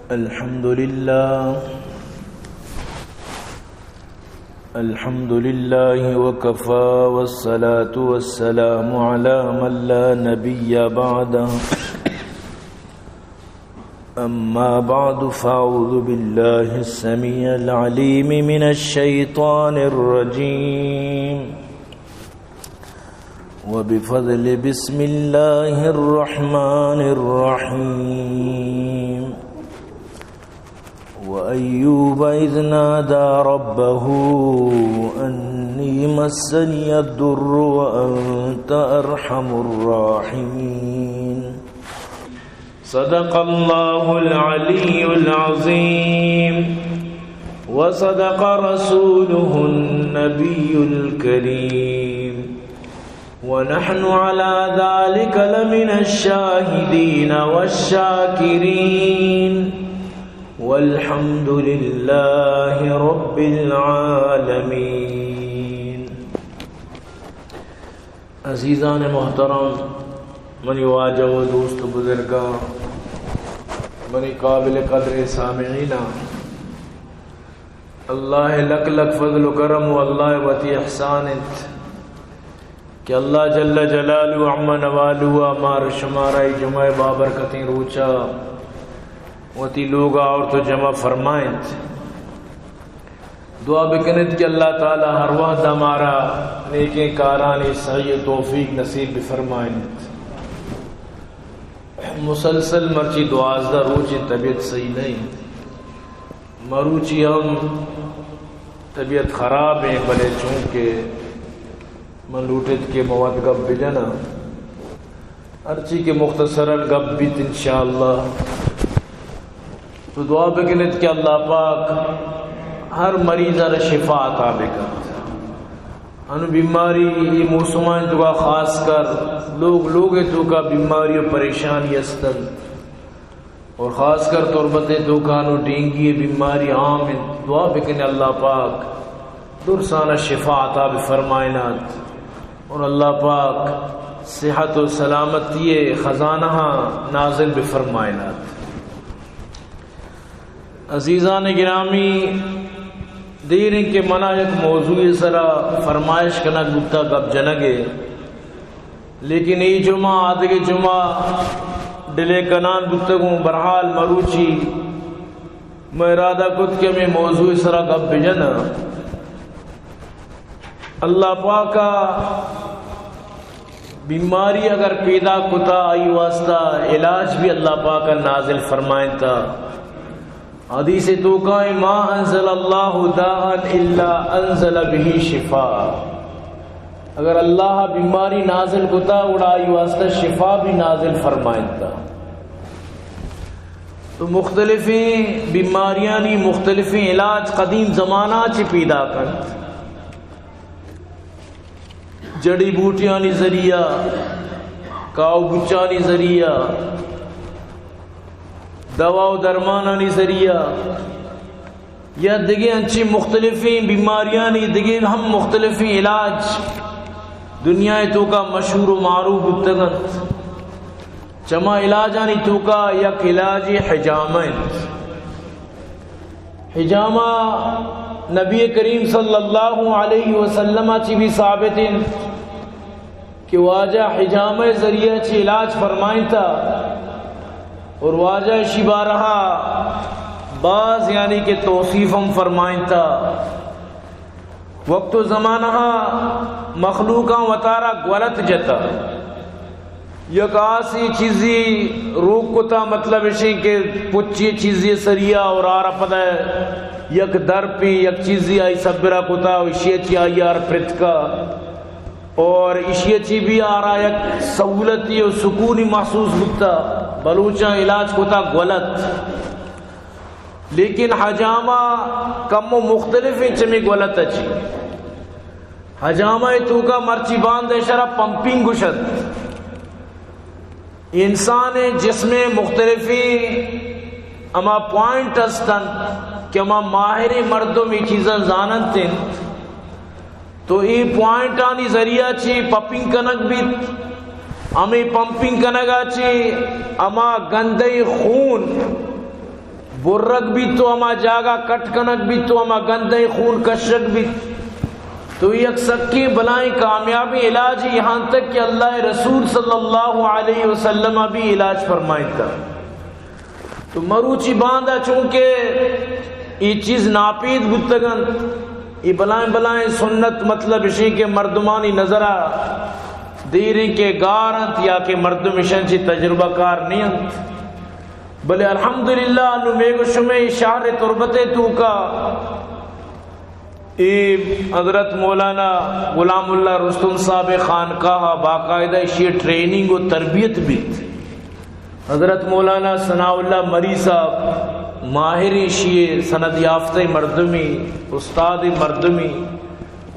الحمد لله. الحمد لله وكفى، والصلاة والسلام على من لا نبي بعده. أما بعد، فأعوذ بالله السميع العليم من الشيطان الرجيم. وبفضل بسم الله الرحمن الرحيم. وأيوب إذ نادى ربه أني مسني الضر وأنت أرحم الراحمين. صدق الله العلي العظيم، وصدق رسوله النبي الكريم، ونحن على ذلك لمن الشاهدين والشاكرين، والحمد لله رب العالمين. عزیزان محترم، منی واجہ و دوست و بزرگاں، منی قابل قدر سامعیناں، اللہ لک لک فضل و کرم و اللہ وتی احسان انت کہ اللہ جل جلالہ عم نوالہ مار شمارا ای جمعہ بابرکتیں روچا وتی لوگا آورت و جمع فرمائنت۔ دعا بکنت کہ اللہ تعالی ہر وہد ہمارا نیکیں کارانی سعی و توفیق نصیب بفرمائنت۔ مسلسل مرچی دوازدہ روچیں طبیعت صحیح نہیں، مروچی ہم طبیعت خراب ہیں، بلے چونکہ من لوٹت کہ مواد گپ بجنا، ہرچی کہ مختصراً گپ بیت انشاءاللہ۔ تو دعا بکنت کہ اللہ پاک ہر مریض را شفا عطا بکنت۔ انو بیماری ای موسمان تو خاص کر لوگ لوگ تو کا بیماری و پریشانی استن۔ اور خاص کر تربت توکا نو ڈینگی بیماری عام انت۔ دعا بکنے اللہ پاک درسانا شفا عطا بفرمائنات اور اللہ پاک صحت و سلامتی خزانہ نازل بفرمائنات۔ عزیزان گرامی، دیر انت کہ منا یک موضوع سرا فرمائش کنگ بوتا، گپ جنگ ء۔ لیکن اے جمعہ، آدگہ جمعہ ڈیلے کنان بوتگوں۔ برحال مروچی من ارادہ کت کہ ہمے موضوع سرا گپ بجناں۔ اللہ پاکا بیماری اگر پیدا کتا، آئی واسطہ علاج بھی اللہ پاکا نازل فرمائنتا۔ حدیث توکا، ما انزل اللہ داء الا انزل به شفاء۔ اگر اللہ بیماری نازل کتا، گڑا آئی واسطہ شفا بھی نازل فرمائنتا۔ تو مختلفیں بیماریانی مختلفیں علاج قدیم زمانہ چی پیدا کنت۔ جڑی بوٹیانی ذریعہ، کاؤ گچانی ذریعہ، دوا و درمانانی ذریعہ، یا دگہ انچیں مختلفیں بیماریانی دگہ ہم مختلفیں علاج دنیا توکا مشہور و معروف بوتگ انت۔ چما علاجانی توکا یک علاج حجامہ انت۔ حجامہ نبی کریم صلی اللہ علیہ وسلم چی بھی ثابت انت کہ واجہ حجامہ ذریعہ چی علاج فرمائنتا اور واجہ اشی بارہا باز یعنی کہ توصیف ہم فرمائنتا۔ وقت و زمانہ مخلوقاں وتارا گولت جتا۔ یک آسی چیزی روک کتا، مطلب اشیں کہ پچی چیزی سریا اور آرا پدا یک درپی یک چیزی آئی سبرا کتا، اشی چی آئی آر پرتکا اور اشی چی بھی آرا یک سہولتی و سکونی محسوس بوتا۔ بلوچاں علاج کتا گولت۔ لیکن حجامہ کمو مختلف انت چمی گولت چی۔ حجامہ توکا مرچی باند اشرا پمپنگ گوشت۔ انسان جسم مختلفیں ہما پوائنٹ استن کہ ہما ماہر مردم یہ چیزاں زاننت انت۔ تو اے پوائنٹانی ذریعہ چی پمپنگ کنگ بیت۔ ہمیں پمپنگ کنگا چی ہما گندے خون برگ بیت تو ہما جاگہ کٹ کنگ بیت تو ہما گندیں خون کشگ بیت۔ تو یک سکیں بلائیں کامیابیں علاج، یہاں تک کہ اللہ رسول صلی اللہ علیہ وسلم بھی علاج فرمائتا۔ تو مروچی باندا چونکہ یہ چیز ناپید بوتگنت، یہ بلائیں بلائیں سنت، مطلب اشیں کہ مردمانی نظرہ دیریں کہ گار انت یا کہ مردم اشان چی تجربہ کار نہیں انت۔ بلے الحمدللہ انو میگو شمے شہر تربتے توکا اے حضرت مولانا غلام اللہ رستم صاحب خانقاہ باقاعدہ اشی ٹریننگ و تربیت بیت۔ حضرت مولانا ثناء اللہ مری صاحب ماہر اشی سند یافتہ مردمی، استاد مردمی،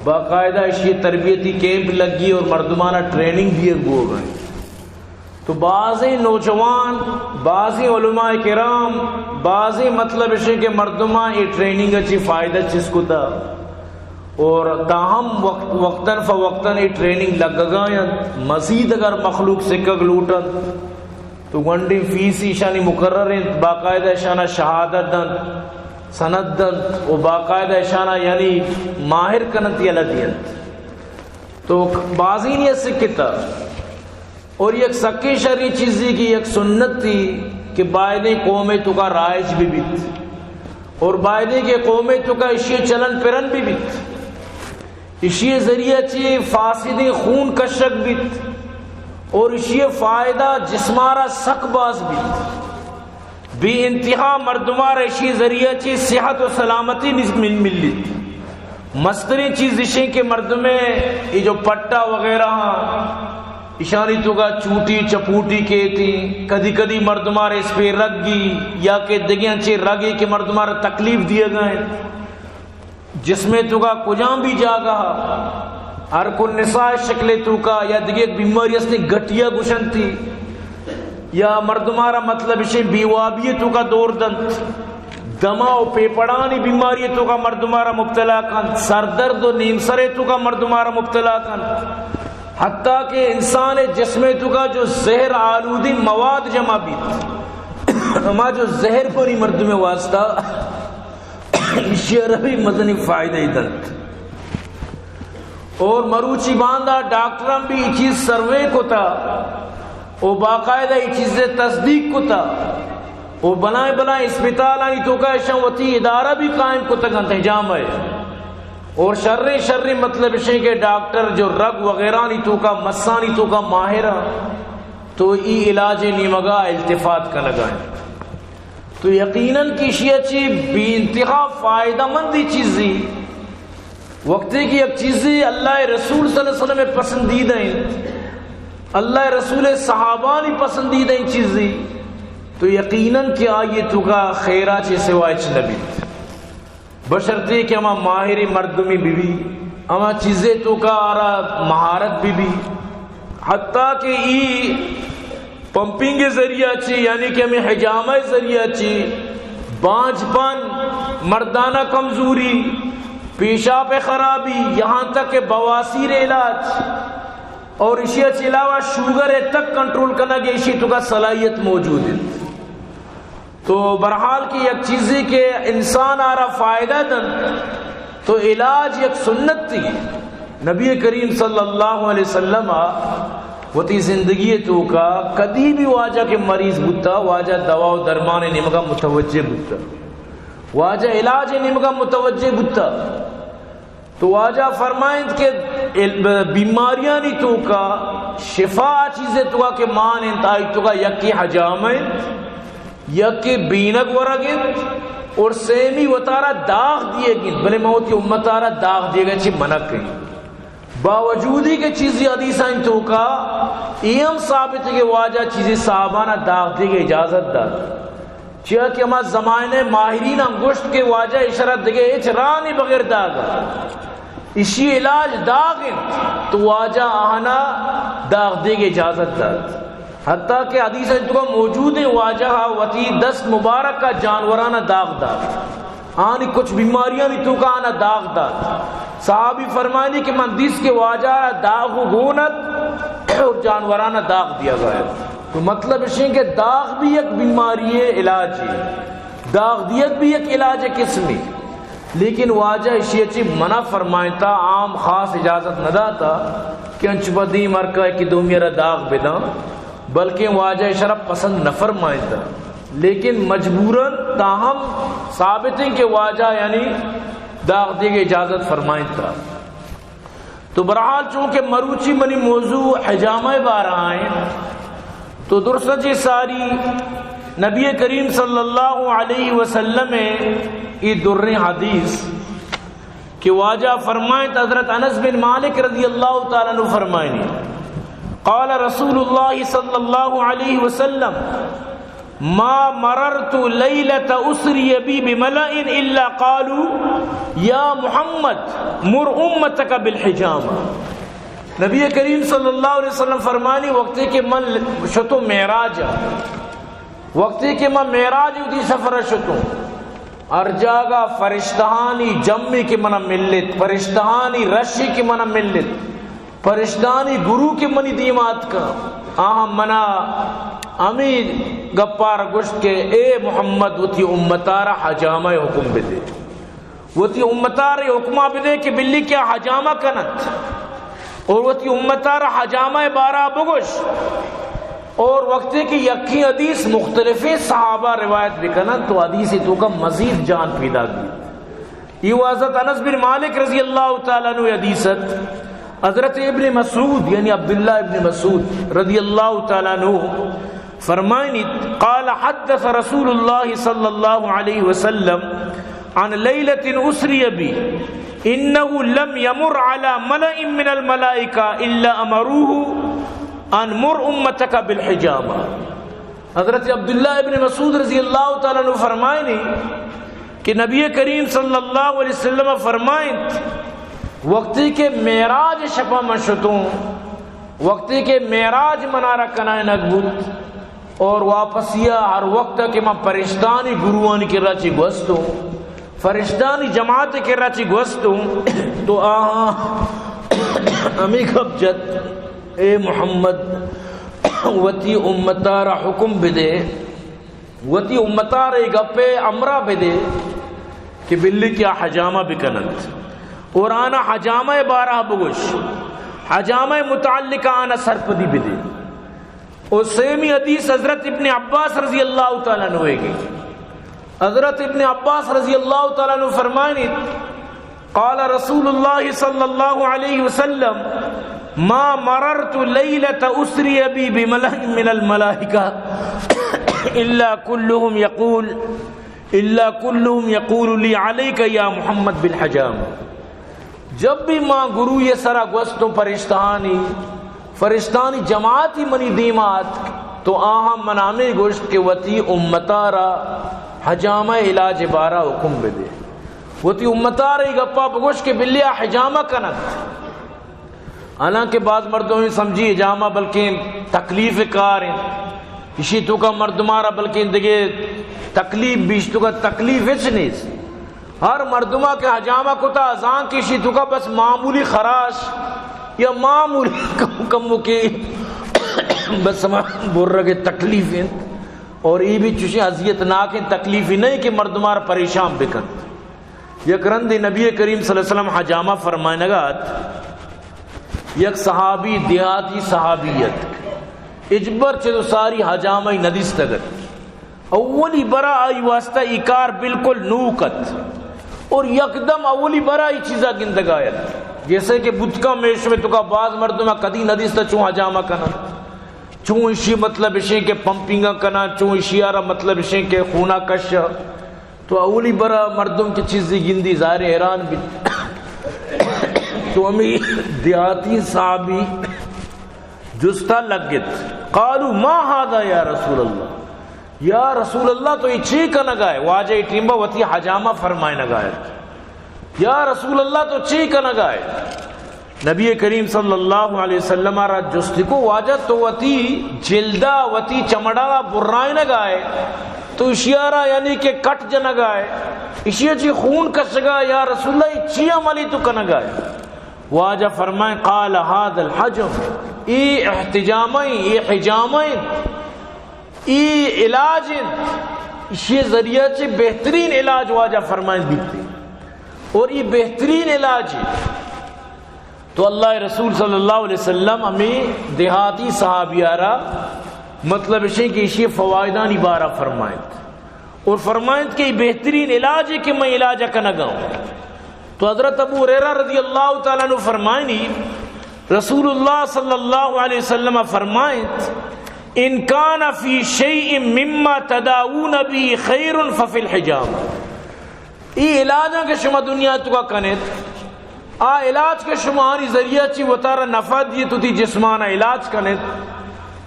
باقاعدہ اشی تربیتی کیمپ لگی اور مردمانہ ٹریننگ دیے گو گئے۔ تو بازیں نوجوان، بازیں علماء کرام، بازیں مطلب اشیں کہ مردماں اے ٹریننگ چی فائدہ چیز کتا اور تاہم وقت، وقتاً فوقتاً اے ٹریننگ لگگا انت۔ مزید اگر مخلوق سکگ لوٹنت تو گونڈیں فیس ایشانی مقرر انت، باقاعدہ اشانا شہادت دنت، سند دنت و باقاعدہ اشانا یعنی ماہر کننت یلہ دینت۔ تو بازینی سکتا۔ اور یک سکیں شریں چیزی کہ یک سنت تھی کہ بایدیں قوم توکا رائج بھی بیت اور بایدیں کہ قوم توکا اشی چلن پرن بھی بیت، اشی ذریعہ چی فاسدیں خون کشگ بیت اور اشی فائدہ جسمارا سک باز بیت۔ بے انتہا مردمارا اشی ذریعہ چی صحت و سلامتی نز-، مل-، ملیت۔ مستریں چیز اشیں کہ مردمے یہ جو پٹا وغیرہ ہاں، اشانی توکا چوٹی چپوٹی کیتی، کدی کدی مردمارا اسپیرگ گی یا کہ دگہ انچیں رگے کہ مردمارا تکلیف دیگا انت۔ جسمے توکا کجام بھی جاگہ، ہر کو نساء شکلے توکا یا دگہ یک بیماری ہستی گٹیا گشنتی، یا مردمارا مطلب اشیں بے وابی توکا دور دنت، دما و پیپڑانی بیماری توکا مردمارا مبتلا کنت، سردرد و نیمسرے توکا مردمارا مبتلا کنت، حتیٰ کہ انسان جسمے توکا جو زہر آلودی مواد جمع بیت، ہما جو زہر پری مردم واسطہ ایشی ء را بھی مزنیں فائدہ ای دنت۔ اور مروچی باندا ڈاکٹراں بھی ای چیز سروے کتا و باقاعدہ ای چیز تصدیق کتا و بلائیں بلائیں اسپتالانی توکا اشاں وتی ادارہ بھی قائم کتگ انت حجامہ ء۔ اور شریں شریں مطلب اشیں کہ ڈاکٹر جو رگ وغیرہ نی توکا مسانی توکا ماہر انت تو ای علاج نیمگا التفات کنگا انت۔ تو یقیناً کہ ایشی ء چی بے انتہا فائدہ مندی چیزی، وقتی کہ یک چیزی اللہ رسول صلی اللہ علیہ وسلم پسندیدہ انت، اللہ رسول صحابانی پسندیدہ انت چیزی، تو یقیناً کہ آئی توکا خیرا چی سوا ہچ نہ بیت۔ بشرطے کہ ہما ماہر مردمی بی بی، ہما چیزے توکا آرا مہارت بی بی، حتیٰ کہ ای پمپنگ ذریعہ چی، یعنی کہ ہمیں حجامہ ذریعہ چی، بانجھ پن، مردانہ کمزوری، پیشاب خرابی، یہاں تک کہ بواسیر علاج اور اشی چی علاوہ شوگر تک کنٹرول کنگ اشی توکا صلاحیت موجود ہے۔ تو بہرحال کہ یک چیزے کہ انسان آرا فائدہ دنت تو علاج یک سنت تھی۔ نبی کریم صلی اللہ علیہ وسلم وتی زندگی توکا کدی بھی واجہ کہ مریض بوتا، واجہ دوا و درمان نیمگا متوجہ بوتا، واجہ علاج نیمگا متوجہ بوتا۔ تو واجہ فرمائنت کہ ال-، بیماریانی توکا شفا چیزے توکا کہ مان انت، آئی توکا یکی حجامہ انت، یکی بینگ ورگ انت، اور سیمی وتارا داغ دیگ انت، بلے من وتی امتارا داغ دیگا چی منع کنت۔ باوجودی کہ چیزی حدیثانی توکا اے ہم ثابت ہے کہ واجہ چیزی صحابانا داغ دیگا اجازت دات۔ چیا کہ ہما زمانہ ماہریناں گوشت کہ واجہ اشرا دگہ ہچ راہ نہیں بغیر داغ۔ اشی علاج داغ انت، تو واجہ آہانا داغ دیگ اجازت دات۔ حتیٰ کہ حدیث انت کا موجود ہیں، واجہ وتی دست مبارک کا جانورانا داغ دات۔ آنی کچھ بیماریانی توکا آنا داغ دات۔ صحابی فرمانی کہ من دیست کہ واجہ را داغ و گون ات اور جانورانا داغ دیا گیا۔ تو مطلب اشیں کہ داغ بھی یک بیماری علاج ہے۔ داغ دیگ بھی یک علاج قسمی، لیکن واجہ اشی چی منع فرمائنتا، عام خاص اجازت نہ داتا کہ انچ پہ دیم ہر کئے کہ دومی را داغ بداں، بلکہ واجہ اشرا پسند نہ فرمائنتا، لیکن مجبوراً تاہم ثابت ہیں کہ واجہ یعنی داغ دیگ اجازت فرمائنتا۔ تو بہرحال چونکہ مروچی منی موضوع حجامہ بارہ آئیں، تو درست چی ساری نبی کریم صلی اللہ علیہ وسلم ای دریں حدیث کہ واجہ فرمائیں، حضرت انس بن مالک رضی اللہ تعالیٰ عنہ فرمائنی، قال رسول اللہ صلی اللہ علیہ وسلم، ما مررت لیلة اسری بی بملأ الا قالوا یا محمد مر امتک بالحجامہ۔ نبی کریم صلی اللہ علیہ وسلم فرمانی، وقتی کہ من شتو معراج، وقتی کہ من معراج وتی سفر شتو، ہر جاگہ فرشتہانی جمی کہ منا ملت، فرشتہانی رشی کہ منا ملت، پرشتانی گروہ کہ منی دیما اتکاں، آہاں منا ہمے گپار گوشت کہ اے محمد، وتی امتارا حجامہ حکم بدے، وتی امتارا حکمہ بدے کہ بلی کیا حجامہ کنت، اور وتی امتارا حجامہ بارہ بگوش۔ اور وقتی کہ یکی حدیث مختلفیں صحابہ روایت بکنن تو حدیث توکا مزید جان پیدا بیت۔ یہ حضرت انس بن مالک رضی اللہ تعالیٰ عنہ حدیث ات۔ حضرت ابن مسعود، یعنی عبداللہ ابن مسعود رضی اللہ تعالیٰ عنہ فرمائنیت، قال، حدث رسول اللہ صلی اللہ علیہ وسلم عن لیلة اسری بی، انه لم یمر علی ملأ من الملائکة الا امروه ان مر امتک بالحجامہ۔ حضرت عبداللہ ابن مسعود رضی اللہ تعالیٰ عنہ فرمائنی کہ نبی کریم صلی اللہ علیہ وسلم فرمائنت، وقتی کہ معراج شپا من شتوں، وقتی کہ معراج منارا کنائنگ بوت، اور واپسیا ہر وقت کہ من پرشتانی گروہانی کرا چی گوستوں، فرشتانی جماعت کرا چی گوستوں، تو آہاں ہمیں گپ جت، اے محمد، وتی امتارا حکم بدے، وتی امتارا اے گپے امرا بدے کہ بلی کیا حجامہ بکننت، اور آنا حجامہ بارہ بگوش، حجامہ متعلق آنا سرپدی بدے۔ و سیمی حدیث حضرت ابن عباس رضی اللہ تعالیٰ عنہ گی۔ حضرت ابن عباس رضی اللہ تعالیٰ عنہ فرمائنیت، قال رسول اللہ صلی اللہ علیہ وسلم، ما مررت لیلة اسری بی بملأ من الملائکة الا کلهم یقول، الا کلهم یقول لی علیک یا محمد بالحجامہ۔ جب بھی ما گروہ سرا گوستوں، پرشتہانی، فرشتانی جماعتی منی دیما اتک، تو آہاں منا ہمے گوشت کہ وتی امتارا حجامہ علاج بارہ حکم بدے۔ وتی امتارا اے گپا بگوش کہ بلیا حجامہ کنت۔ حالانکہ بعض مردم سمجھی حجامہ بلکیں تکلیف کار ہیں، اشی توکا مردمارا بلکیں دگے تکلیف بیش، توکا تکلیف ہچ نیست۔ ہر مردما کہ حجامہ کتا، زان کہ اشی توکا بس معمولی خراش یا معمولی کم، کمو کے بس ہما برگ تکلیف انت، اور یہ بھی چوشیں اذیت ناکیں تکلیفی نہیں کہ مردمار پریشان بکنت۔ یک رندے نبی کریم صلی اللہ علیہ وسلم حجامہ فرمائنگا ات، یک صحابی، دیہاتی صحابی ات، اجبر چہ تو ساری حجامہ ندیستگ ات۔ اولی برا آئی واسطہ ای کار بالکل نوک ات اور یکدم اولی برا ای چیزا گندگا ات۔ جیسے کہ بوتکا میش میں توکا بعض مردم کدی ندیستا چون حجامہ کنن، چون اشی مطلب اشیں کہ پمپنگا کنن، چون اشی آرا مطلب اشیں کہ خونا کش۔ تو اولی برا مردم کہ چیزی گندی ظاہر حیران بیت۔ تو ہمیں دیہاتی صحابی جستا لگت، قالوا ما هذا یا رسول اللہ، یا رسول اللہ، تو یہ چی کنگا ہے؟ واجہ ٹیمبا وتی حجامہ فرمائنگا ہے۔ یا رسول اللہ، تو چی کنگا ہے؟ نبی کریم صلی اللہ علیہ وسلم را جست کو، واجہ تو وتی جلدا، وتی چمڑا برائنگا ہے، تو اشیارا یعنی کہ کٹ جنگا ہے، اشیا چی خون کشگا، یا رسول اللہ، یہ چی عملی تو کنگا ہے؟ واجہ فرمائیں، قال هذا الحجم، ای احتجامیں، ای حجامیں، ای علاج انت۔ ایشی ذریعہ چہ بہترین علاج واجہ فرمائیں بیتے۔ اور یہ بہترین علاج ہے۔ تو اللہ رسول صلی اللہ علیہ وسلم ہمیں دیہاتی صحابیہ را مطلب اشیں کہ ایشی فوائدانی بارہ فرمائیں۔ اور فرمائیں کہ یہ بہترین علاج ہے کہ میں علاج کنگا ہوں۔ تو حضرت ابو ہریرہ رضی اللہ تعالیٰ عنہ فرمائنی، رسول اللہ صلی اللہ علیہ وسلم فرمائیں، ان کان فی شیء مما تداوون به خیر ففی الحجامہ۔ ای علاجاں کہ شما دنیا توکا کنیت، آ علاج کہ شما آنی ذریعہ چی وتارا نفع دیت، وتی جسمانا علاج کنیت،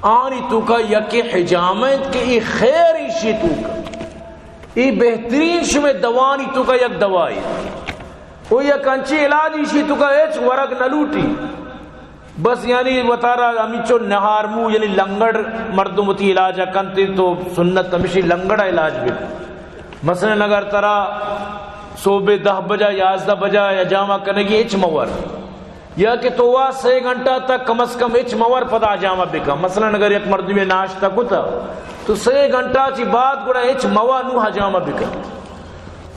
آنی توکا یکے حجامہ انت کہ ای خیر ایشی توکا۔ ای بہترین شمے دوانی توکا یک دوائی۔ او یک انچی علاج ایشی توکا ہچ ورگ نہ لوٹی۔ بس یعنی وتارا ہمیچو نہارمو یعنی لنگڑ مردم وتی علاج کنت تو سنت ہمیشی لنگڑا علاج بکن۔ مثلاً اگر ترا صبح دہ بجا، یازدہ بجا حجامہ کنگی ہچ مور۔ یا کہ تو وا سے گھنٹہ تک کم از کم ہچ مور پدا حجامہ بکن۔ مثلاً اگر یک مردمے ناشتہ کتا تو سے گھنٹہ چی بعد گڑا ہچ موا نو حجامہ بکن۔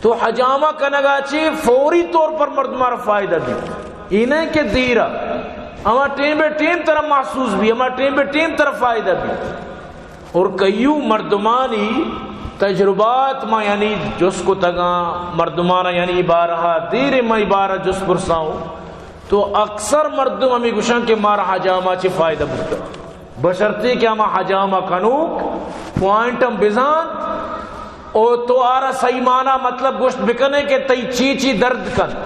تو حجامہ کنگا چی فوری طور پر مردمارا فائدہ بیت۔ ای نہ کہ دیرا، ہما ٹیم بے ٹیم ترا محسوس بی، ہما ٹیم بے ٹیم ترا فائدہ بی۔ اور کئیو مردمانی تجربات ما یعنی جست کتگاں، مردمانا یعنی ای بارہا دیر ما ای بارہ جست پرساں، تو اکثر مردم ہمیں گوشاں کہ مارا حجامہ چی فائدہ بوتا، بشرطے کہ ہما حجامہ کنوک پوائنٹ ہم بزانت، او تو آرا صحیح معنی مطلب گوشت بکنے کہ تئی چی چی درد کنت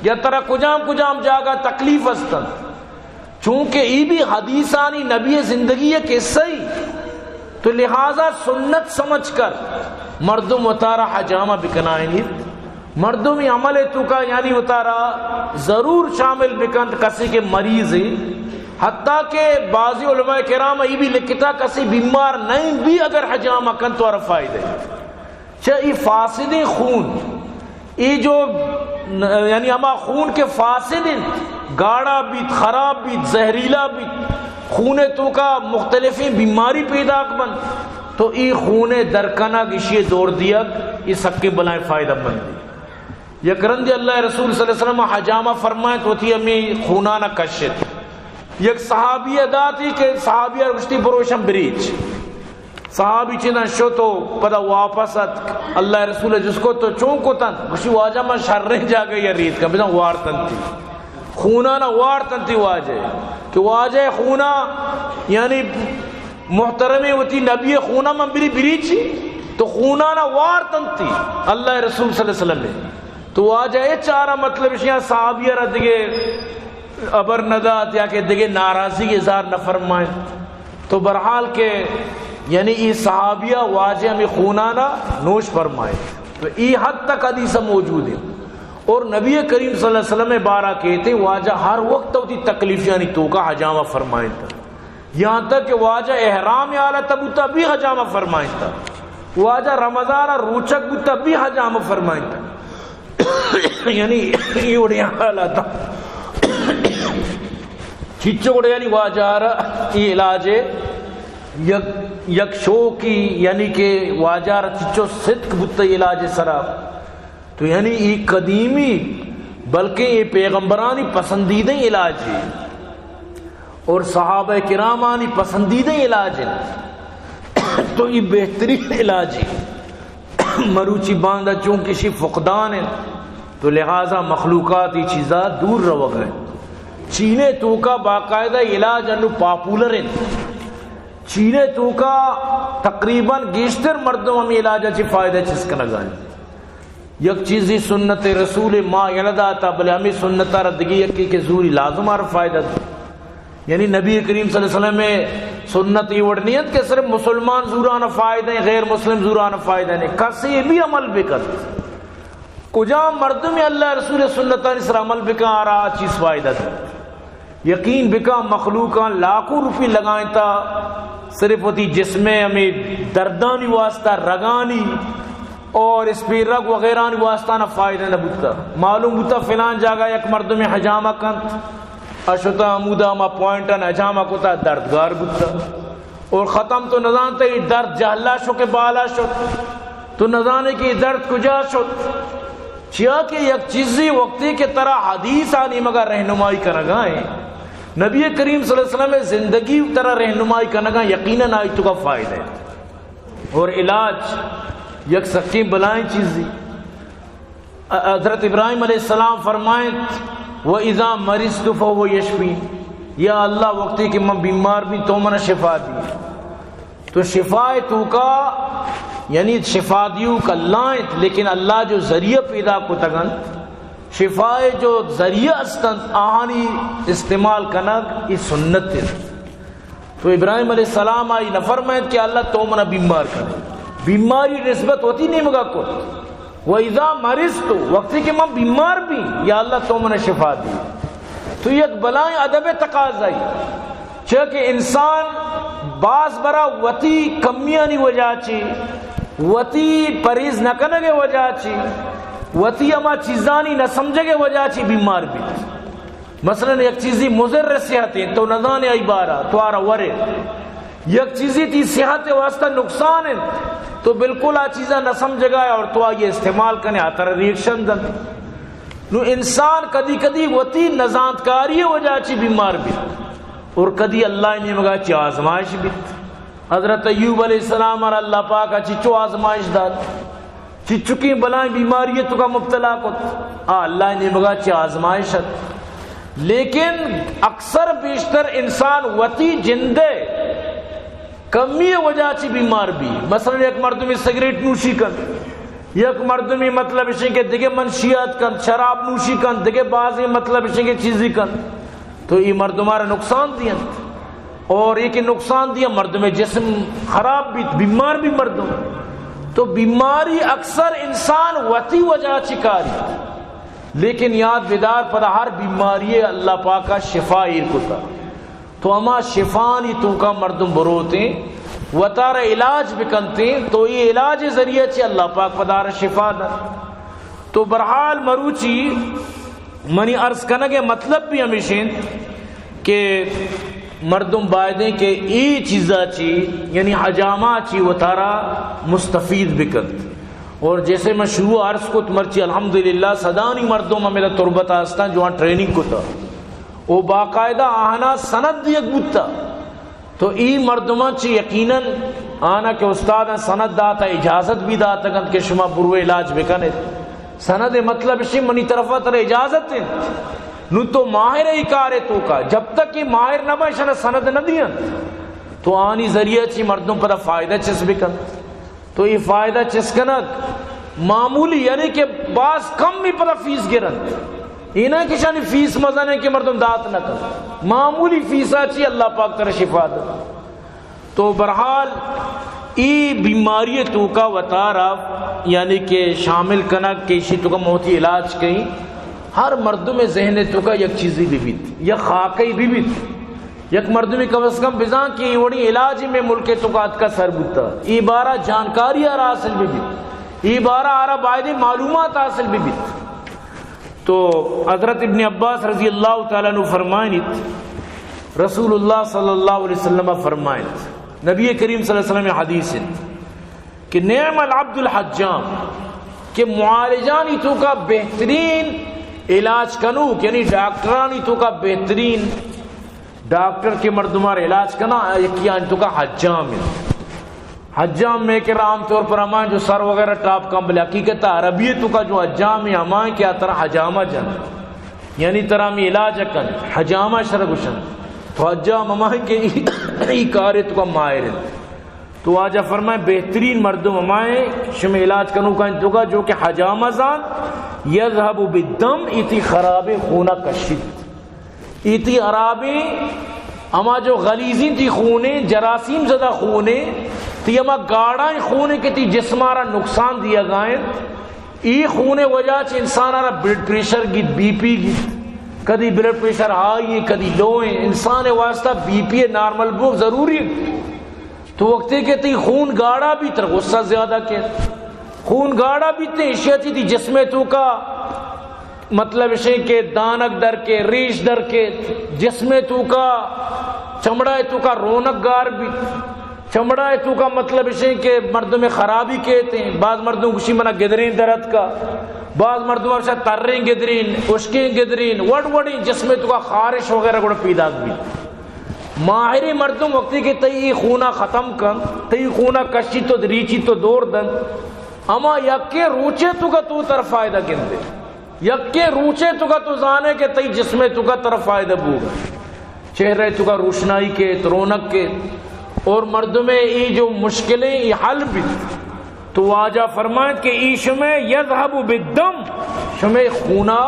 یا ترا کجام کجام جاگہ تکلیف ہستنت۔ چونکہ ای بھی حدیثانی نبی زندگی یک حصہ ای، تو لہذا سنت سمجھ کر مردم وتارا حجامہ بکنائینیت۔ مردمی عمل توکا یعنی وتارا ضرور شامل بکنت، کسی کہ مریض ای۔ حتیٰ کہ بعضی علماء کرام ای بھی لکھتا، کسی بیمار نہیں بھی اگر حجامہ کنت تو آرا فائدہ ای۔ چہ ای فاسدیں خون، ای جو ن-، یعنی ہما خون کہ فاسد انت، گاڑا بیت، خراب بیت، زہریلا بیت، خون توکا مختلفیں بیماری پیداک بنت، تو ای خون درکنگ، اشی دور دیگ، ای سکیں بلائیں فائدہ مندی۔ یک رندی اللہ رسول صلی اللہ علیہ وسلم حجامہ فرمائت، وتی ہمیں خونانا کشت۔ یک صحابی داتی کہ صحابی گشتی بروشم بریچ۔ صحابی چیداں شت و پدا واپس اتک، اللہ رسول جست کو تو چون کتنت؟ گوشی واجہ من شریں جاگہ یا ریتکاں، بزاں وارتنتی، خونانا وارتنتی واجہ، کہ واجہ خونا یعنی محترمیں وتی نبی خونا من بری بریچی، تو خونانا وارتنتی اللہ رسول صلی اللہ علیہ وسلم۔ تو واجہ اے چارہ مطلب اشیاں صحابی را دگے ابر نہ دات یا کہ دگہ ناراضی اظہار نہ فرمائیں۔ تو بہرحال کہ یعنی ای صحابیہ واجہ ہمیں خونانا نوش فرمائے۔ تو ای حد تک حدیث موجود ہے۔ اور نبی کریم صلی اللہ علیہ وسلم بارہ کہتے واجہ ہر وقت وتی تکلیفیانی توکا حجامہ فرمائیں تھا۔ یہاں تک کہ واجہ احرام حالت بوتا بھی حجامہ فرمائیں تھا۔ واجہ رمضان روچک بوتا بھی حجامہ فرمائیں تھا۔ یعنی یہ وڑیں حالات چچو وڑے یعنی واجہ را یہ علاج ہے۔ یک، یک شوقی یعنی کہ واجہ را چچو صدق بوتا یہ علاج سرا۔ تو یعنی یہ قدیمی بلکہ یہ پیغمبرانی پسندیدہ علاج ہے اور صحابہ کرامانی پسندیدہ علاج ہے۔ تو یہ بہترین علاج ہے۔ مروچی باندا چونکہ شی فقدان انت تو لہذا مخلوقات ای چیزا دور روگ ء انت۔ چین ء توکا باقاعدہ علاج انو پاپولر انت۔ چین ء توکا تقریباً گیشتر مردم ہمیں علاج ء چہ فائدہ چست کنگا انت۔ یک چیزی سنت رسول ما یلہ داتا، بلے ہمیں سنت ء را دگہ یکی کہ زوری لازم آر فائدہ دے۔ یعنی نبی کریم صلی اللہ علیہ وسلم ء سنت ای وڑ نیت کہ صرف مسلمان زوران فائدہ ہیں، غیر مسلم زوران فائدہ نہیں۔ کسی بھی عمل بکت، کجام مردم اللہ رسول سنتانی سر عمل بکن، آرا چیز فائدہ دے۔ یقین بکن مخلوقان لاکھوں روپی لگائیں تا صرف وتی جسم ء ہمیں دردانی واسطہ، رگانی اور اسپیرگ وغیرہ آنی واسطہ نہ فائدہ نہ بوتا۔ معلوم بوتا فلان جاگہ یک مردم حجامہ کنت، اشتا ہمودا ہما پوائنٹا حجامہ کتا، دردگار بوتا۔ اور ختم تو نزانتا یہ درد جہلا شو کہ بالا شو۔ تو نزانے کہ درد کجا شت۔ چیا کہ یک چیزی وقتی کہ ترا حدیث آ نیمگا رہنمائی کنگا ہیں، نبی کریم صلی اللہ علیہ وسلم زندگی ترا رہنمائی کنگا، یقیناً آئی تو کا فائدہ ہے۔ اور علاج یک سکیں بلائیں چیزی۔ حضرت ابراہیم علیہ السلام فرمائنت، "و اذا مرضت فهو یشفین"، یا اللہ، وقتی کہ من بیمار بیں تو من شفا دی۔ تو شفا توکا، یعنی شفا دیوک اللہ انت، لیکن اللہ جو ذریعہ پیدا کتگنت، شفا جو ذریعہ استنت، آہانی استعمال کنگ ای سنت انت۔ تو ابراہیم علیہ السلام آئی نہ فرمائنت کہ اللہ تو منا بیمار کنے، بیماری نسبت وتی نیمگا کت۔ و اذا مرضت، وقتی کہ من بیمار بیں، یا اللہ تو منا شفا دی۔ تو یک بلائیں ادب تقاضائی، چہ کہ انسان باز برا وتی کمیانی وجہ چی، وتی پریز نہ کنگ وجہ چی، وتی ہما چیزانی نہ سمجھگ وجہ چی بیمار بیت۔ مثلاً یک چیزی مضر صحت انت، تو نزانے آئی بارا، تو آرا ورے۔ یک چیزی تی صحت واسطہ نقصان انت، تو بالکل آ چیزا نہ سمجھگا اور تو آئی استعمال کنے، آ ترا ریئیکشن دنت۔ نو انسان کدی کدی وتی نزانتکاری وجہ چی بیمار بیت اور کدی اللہ نیمگا چی آزمائش بیت۔ حضرت ایوب علیہ السلام اور اللہ پاک چی چو آزمائش دات۔ چچکیں بلائیں بیماری توکا مبتلا کت، آ اللہ نیمگا چہ آزمائش ات۔ لیکن اکثر بیشتر انسان وتی جندے کمی وجہ چہ بیمار بی۔ مثلاً یک مردمی سگریٹ نوشی کن، یک مردمی مطلب اشیں کہ دگہ منشیات کن، شراب نوشی کن، دگہ بازیں مطلب اشیں کہ چیزی کن۔ تو ای مردمارا نقصان دینت، اور یہ کہ نقصان دیا مردم جسم خراب بیت، بیمار بی مردم۔ تو بیماری اکثر انسان وتی وجہ چکاری، لیکن یاد بدار پدا ہر بیماری اللہ پاکا شفا ایر کتا۔ تو ہما شفانی توکا مردم بروتیں، وتارا علاج بکنتیں، تو یہ علاج ذریعہ چہ اللہ پاک پدارا شفا دن۔ تو برحال مروچی منی عرض کنگ ءِ مطلب بھی ہمیش انت کہ مردم بایدیں کہ اے چیزا چی، یعنی حجامہ چی وتارا مستفید بکنت۔ اور جیسے من شروع عرض کت، مرچی الحمدللہ صدانی مردم ہمیں تربت آستان جو آن ٹریننگ کتا، او باقاعدہ آہنا سند دیگ بوتا۔ تو ای مردمان چہ یقیناً آنا کہ استاداں سند داتا، اجازت بھی داتگ انت کہ شما برو علاج بکنیت۔ سند مطلب اشی منی طرفا ترا اجازت انت۔ نو تو ماہر ای کارے توکا، جب تک یہ ماہر نہ بن، شنا سند نہ دینت۔ تو آنی ذریعہ چی مردم پدا فائدہ چس بکنت۔ تو اے فائدہ چست کنگ معمولی، یعنی کہ باز کم می پدا فیس گرنت۔ اے نہ کہ شانی فیس مزن ہے کہ مردم دات نہ کن۔ معمولی فیسا چی اللہ پاک ترا شفا دے۔ تو برحال ای بیماری توکا وتارا یعنی کہ شامل کنگ کہ اشی توکا موتی علاج کہیں، ہر مردم ذہن توکا یک چیزی ببیت، یک خاکئی ببیت۔ یک مردمی کم از کم بزان کہ اے وڑیں علاج میں ملک توکا اتکا سر بوتا، اے بارا جانکاری آرا حاصل ببیت، اے بارا آرا بایدیں معلومات حاصل ببیت۔ تو حضرت ابن عباس رضی اللہ تعالیٰ عنہ فرمائنیت، رسول اللہ صلی اللہ علیہ وسلم فرمائنت، نبی کریم صلی اللہ علیہ وسلم حدیث انت کہ نعم العبد الحجام، کہ معالجانی توکا بہترین علاج کنوک، یعنی ڈاکٹرانی توکا بہترین ڈاکٹر کہ مردمار علاج کنا، یکی آن توکا حجام انت۔ حجام میں کہ عام طور پر ہمان جو سر وغیرہ ٹاپ کن، بلے حقیقت عربی توکا جو حجام ہے ہمان کہ ترا حجامہ جن، یعنی ترا ہمیں علاج کن، حجامہ شر گوشن۔ تو حجام ہمان کہ ای، ای کارے توکا ماہر انت۔ تو واجہ فرمائے، بہترین مردم ہمائیں شمے علاج کنوکاں توکا جو کہ حجامہ زان، یذهب بالدم، ایتی خرابیں خونا کشیت۔ ایتی خرابیں ہما جو غلیظیں تی خونے، جراثیم زدہ خونے، تی ہما گاڑائیں خونے کہ تی جسمارا نقصان دیگا انت۔ ای خون وجہ چہ انسان را بلڈ پریشر گیت، بی پی گیت، کدی بلڈ پریشر ہائی ہیں، کدی لو ہیں۔ انسان واسطہ بی پی نارمل بوگ ضروری ہے۔ تو وقتی کہ تی خون گاڑا بیت، تر غصہ زیادہ کیت۔ خون گاڑا بیت، اشیا چی تی جسم توکا، مطلب اشیں کہ دانک در کے، ریش در کے، جسم توکا، چمڑا توکا رونق گار بیت۔ چمڑا ءِ توکا مطلب اش انت کہ مردم ءَ خرابی کیت انت۔ بعض مردم گوشی منا گدرین در اتکا، بعض مردم ءَ گوشا ترین گدرین، اشکین گدرین، وڑ وڑیں جسم ءِ توکا خارش وغیرہ گڑا پیداک بیت۔ ماہریں مردم وقتی کہ تئی خونا ختم کنت، تئی خونا کشیت و ریچیت و دور دنت، ہما یکیں روچے توکا تو تر فائدہ گندے۔ یکیں روچے توکا تو زانے کہ تئی جسم ءِ توکا ترا فائدہ بوگا، چہرہ ءِ توکا روشنائی کیت، رونق کیت، اور مردم ءِ اے جو مشکلیں اے حل بیت۔ تو واجہ فرمائیت کہ اے شمئے یذهب بالدم، شمئے خونا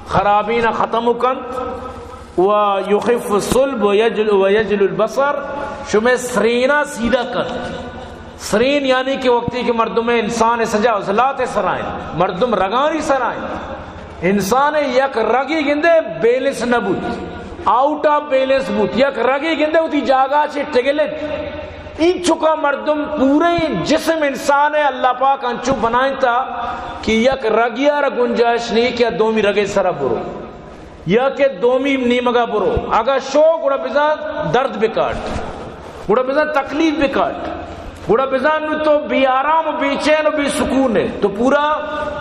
خرابینا ختم کنت، و یخف الصلب و یجل، و یجل البصر، شمئے سرینا سیدھا کنت۔ سرین یعنی کہ وقتی کہ مردم ءِ، انسان ءِ سجا عضلات ءِ سرا انت، مردم رگانی سرا انت۔ انسان ءِ یک رگی گندے بیلنس نہ بوت، آؤٹ آف بیلنس بوت، یک رگی گندے وتی جاگہ چہ ٹگلت۔ اینچکا مردم پورے جسم انسان ءِ اللہ پاک انچو بنائینتا کہ یک رگی ءَ را گنجائش نہیں کہ دومی رگے سرا برو۔ یا کہ دومی نیمگا برو، اگا شو گڑا بزاں درد بکاٹ، گڑا بزاں تکلیف بکاٹ، گڑا بزاں نو تو بے آرام و بے چین و بے سکون ئے، تو پورا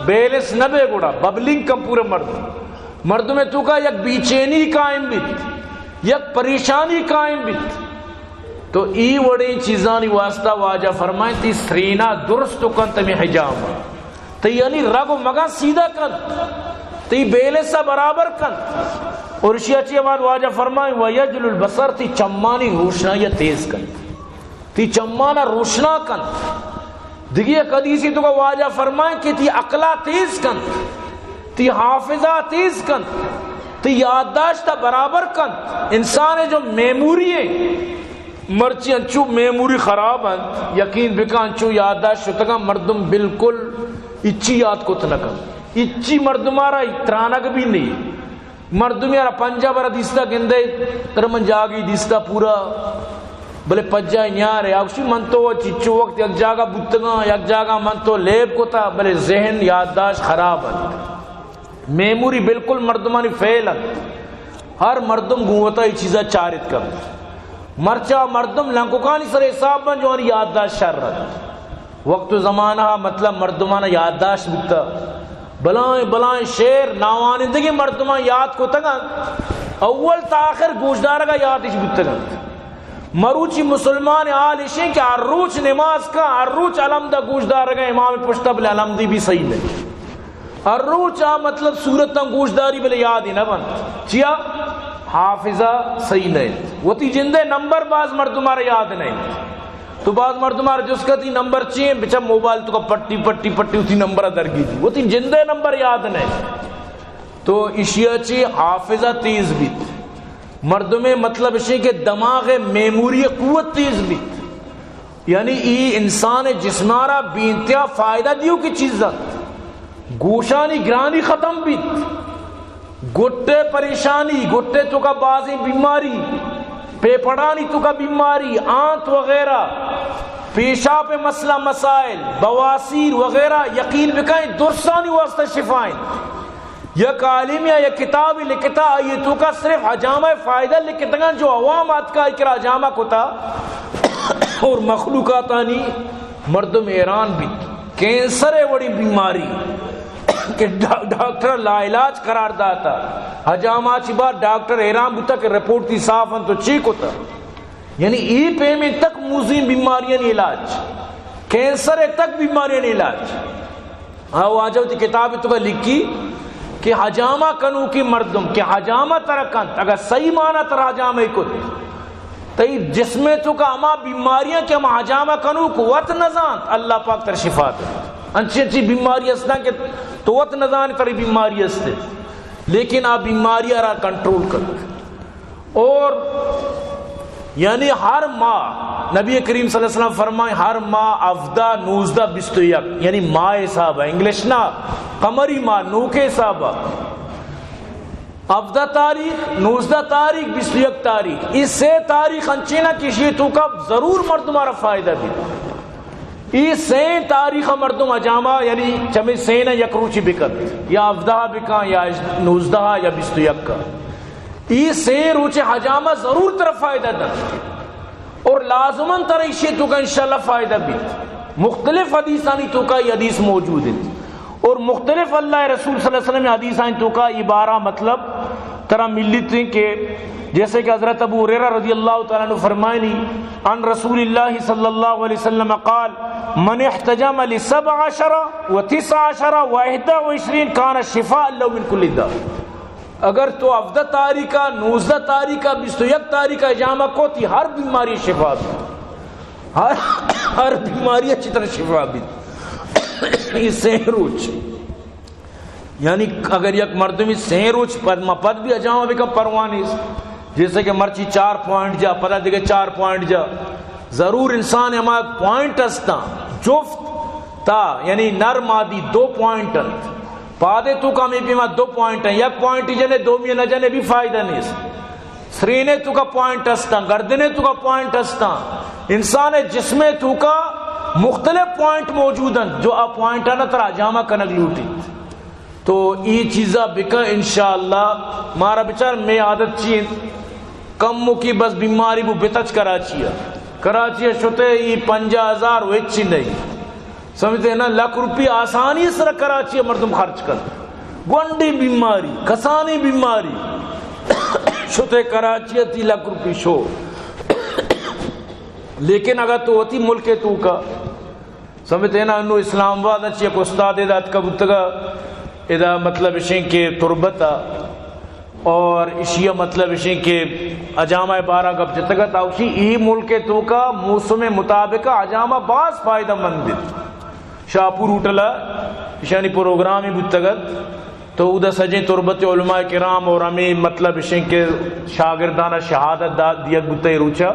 بیلنس نہ بے، گڑا ببلنگ کن پورا مردم، مردم ءِ توکا یک بے چینی قائم بیت، یک پریشانی قائم بیت۔ تو ای وڑیں چیزانی واسطہ واجہ فرمائیں، تئی سرینا درست کن، تئی حجامہ، تئی یعنی رگ و مگاں سیدھا کنت، تئی بیلنس ءَ برابر کنت۔ اور اشیا چی بعد واجہ فرمائیں، و یجل البصر، تئی چمانی روشنائی ءَ تیز کنت، تئی چمانا روشنا کنت۔ دگہ یک حدیثی توکا واجہ فرمائیں کہ تئی عقلا تیز کنت، تئی حافظہ تیز کنت، تئی یادداشت ءَ برابر کنت۔ انسان ءِ جو میموری انت، مرچی انچو میموری خراب انت، یقین بکن انچو یادداشت شتگاں مردم بالکل ہچی یاد کت نہ کنت، ہچی مردم ءَ را ترانگ بھی نہیں۔ مردمے ءَ را پنجاہ برا دیستا گندے، ترا من جاگی دیستا پورا، بلے پجا نیارے۔ آ گوشی من تو چچو وقت یک جاگہ بوتگاں، یک جاگہ من تو لیب کتا، بلے ذہن یادداشت خراب انت۔ میموری بالکل مردمانی فیل انت۔ ہر مردم گوں وتا ای چیزا چارت کنت۔ مرچا مردم لنککانی سر حساب بن جو آنی یادداشت شر انت۔ وقت و زمانہ مطلب مردمانا یادداشت بوتا۔ بلائیں بلائیں شعر ناوانندگیں مردماں یاد کتگ انت۔ اول تا آخر گوشدارگا یادش بوتگ انت۔ مروچی مسلمان حال اشیں کہ ہر روچ نماز کا، ہر روچ الحمد گوشدارگا امام پشتا، بلے الحمدی بھی صحیح نہیں۔ ہر روچ آ مطلب سورتاں گوشداری بلے یاد ہی نہ بنت۔ چیا؟ حافظہ صحیح نہ انت۔ وتی جندے نمبر باز مردم ءَ را یاد نہ انت۔ تو باز مردم ءَ را جست کن تئی نمبر چی انت؟ بچا موبائل توکا پٹی پٹی پٹی وتی نمبر ءَ درگیجی۔ وتی جندے نمبر یاد نہ انت۔ تو اشیا چی حافظہ تیز بیت۔ مردمے مطلب اشیں کہ دماغ میموری قوت تیز بیت۔ یعنی ای انسان جسمارا بے انتہا فائدہ دیوکیں چیز انت۔ گوشانی گرانی ختم بیت، گٹے پریشانی، گٹے توکا بازیں بیماری، پیپڑانی توکا بیماری، آنت وغیرہ، پیشاب مسئلہ مسائل، بواسیر وغیرہ، یقین بکن درستانی واسطہ شفا انت۔ یک عالم یا یک کتابی لکھتا، آئی توکا صرف حجامہ فائدہ لکھتگاں، جو عوام آتکا آئی کرا حجامہ کتا اور مخلوقاتانی مردم حیران بیت۔ کینسر ءِ وڑیں بیماری کہ ڈا-، ڈاکٹر لاعلاج قرار داتا، حجامہ چی بعد ڈاکٹر حیران بوتا کہ رپورٹ تئی صاف انت تو چی کتا؟ یعنی ای پیمیں تک موزیں بیماریانی علاج، کینسر ءِ تک بیماریانی علاج۔ آ واجہ وتی کتاب توکا لکھی کہ حجامہ کنوکیں مردم کہ حجامہ ترا کنت، اگر صحیح معنی ترا حجامہ کت، تئی جسم توکا ہما بیماریاں کہ ہما حجامہ کنوک وت نزانت، اللہ پاک ترا شفا دنت۔ انچی انچی بیماری ہستاں کہ تو وت نزانے ترا بیماری ہستے، لیکن آ بیماری ءَ را کنٹرول کنت۔ اور یعنی ہر ماہ، نبی کریم صلی اللہ علیہ وسلم فرمائیں، ہر ماہ ہفدہ، نوزدہ، بیست و یک، یعنی ماہ حساب ہے، انگلش نہ، قمری ماہ، نوکے حساب ہے۔ ہفدہ تاریخ، نوزدہ تاریخ، بیست و یک تاریخ، اے سے تاریخ انچیں نا کہ اشی توکا ضرور مردم ءَ را فائدہ بیت۔ اے سئیں تاریخ ءَ مردم حجامہ، یعنی چمے سئیں ءَ یک روچے بکن، یا ہفدہ بکن، یا نوزدہ، یا بیست و یک۔ اے سئیں روچے حجامہ ضرور ترا فائدہ دنت۔ اور لازماً ترا ایشی توکا انشاءاللہ فائدہ بیت۔ مختلف حدیثانی توکا یہ حدیث موجود ہیں، اور مختلف اللہ رسول صلی اللہ علیہ وسلم حدیثانی توکا یہ بارہ مطلب ترا ملیت ہیں کہ جیسے کہ حضرت ابو ہریرہ رضی اللہ تعالیٰ عنہ فرمائنی، عن رسول اللہ صلی اللہ علیہ وسلم قال، من احتجم لسبع عشر و تسع عشر و احدى وعشرين كان شفاء له من كل داء۔ اگر تو ہفدہ تاریخ ءَ، نوزدہ تاریخ ءَ، بیست و یک تاریخ ءَ حجامہ کو، تئی ہر بیماری شفا بیت۔ ہر، ہر بیماری اچھی طرح شفا بیت۔ یہ سہ روچ۔ یعنی اگر یک مردمی سہ روچ پد ما پد بھی حجامہ بکن، پرواہ نیست۔ جیسے کہ مرچی چار پوائنٹ جا، پدا دیگہ چار پوائنٹ جا۔ ضرور انسان ہما پوائنٹ ہستاں، جفت تا، یعنی نر مادی دو پوائنٹ انت۔ پادے توکا ہمے پیما دو پوائنٹ ہیں، یک پوائنٹ جنے، دومی نہ جنے بھی فائدہ نیست۔ سرینے توکا پوائنٹ ہستاں، گردنے توکا پوائنٹ ہستاں۔ انسان جسم توکا مختلف پوائنٹ موجود ہیں، جو آ پوائنٹ آنا ترا حجامہ کنگ لوٹیت۔ تو ای چیزا بکن انشاءاللہ۔ مارا بچار میں عادت چی انت؟ کم مکی بس بیماری بو بتچ کراچی ءَ۔ کراچی ءَ شتے ای پنجاہ ہزار و ہچی نہیں۔ سمجھتے ہیں نا؟ لکھ روپی آسانی سر کراچی ءَ مردم خرچ کن۔ گونڈی بیماری، کسانی بیماری۔ شتے کراچی ءَ تئی لکھ روپی شو۔ لیکن اگر تو وتی ملک توکا سمجھتے ہیں نا، انو اسلام آباد ءَ چہ یک استاد ادا اتکا بوتگا، ادا مطلب اشیں کہ تربت ءَ، اور اشی ءَ مطلب اشیں کہ حجامہ بارہ گپ جتگا، تا اشی ای ملک توکا موسم مطابق حجامہ باز فائدہ مند بیت۔ شاپور ہوٹل ءَ اشانی پروگرام ہی بوتگت۔ تو اودا سجیں تربت علماء کرام اور ہمیں مطلب اشیں کہ شاگردانہ شہادت دا-، دیگ بوتا اے روچا۔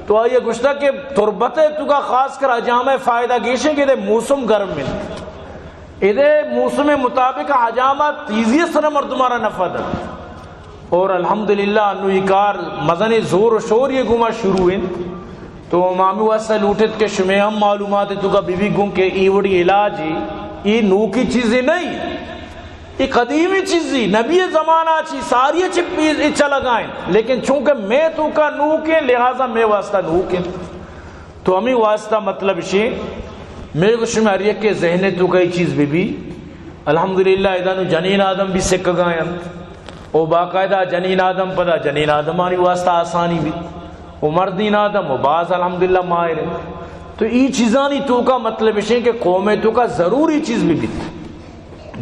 تو آئی گوشتا کہ تربت توکا خاص کر حجامہ فائدہ گیشیں کہ ادے موسم گرم انت۔ ادے موسم مطابق حجامہ تیزی سر مردمارا نفع دنت۔ اور الحمدللہ انو یہ کار مزن زور و شور یہ گما شروع انت۔ تو ما ہمے واسطہ لوٹت کہ شمے ہم معلومات توکا بہ بی گوں کہ ای وڑی علاج ای، ای نوکی چیزے نہیں۔ ای قدیمی چیزی، نبی زمانہ چی ساری چی پیز ای چلگائیں، لیکن چونکہ میں توکا نوکیں لہذا میں واسطہ نوکیں۔ تو ہمیں واسطہ مطلب شی، میں گو شمے ہر یک کے ذہن توکا ای چیز بہ بی۔ الحمدللہ ادا نو جنین آدم بھی سکگائیں۔ او باقاعدہ جنین آدم پدا جنین آدمانی واسطہ آسانی بیت۔ او مردین آدم او باز الحمدللہ ماہر انت۔ تو ای چیزانی توکا مطلب اشیں کہ قوم توکا ضروری چیز بہ بیت۔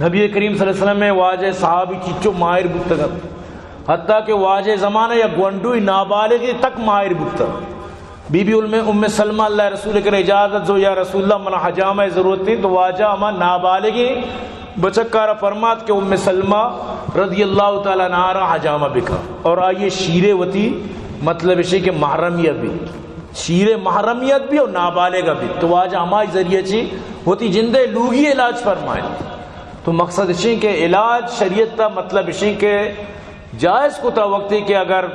نبی کریم صلی اللہ علیہ وسلم میں واجہ صحابی چچو ماہر بوتگت، حتیٰ کہ واجہ زمانہ یا گونڈوی نابالغی تک ماہر بوتگ۔ بی بی ام، ام سلمہ اللہ رسول کرے اجازت زو، یا رسول اللہ منا حجامہ ضرورت ہے، تو واجہ ہما نابالغیں بچکارا فرمات کہ ام سلمہ رضی اللہ تعالیٰ عنہا را حجامہ بکا اور آئیے شیرے وتی مطلب اشی کہ محرمیت بھی، شیرے محرمیت بھی اور نابالغہ بھی، تو واجہ ہمائی ذریعہ چی وتی جندے لوگی علاج فرمائے۔ تو مقصد اشی کہ علاج شریعت تا مطلب اشی کہ جائز کتا وقتی کہ اگر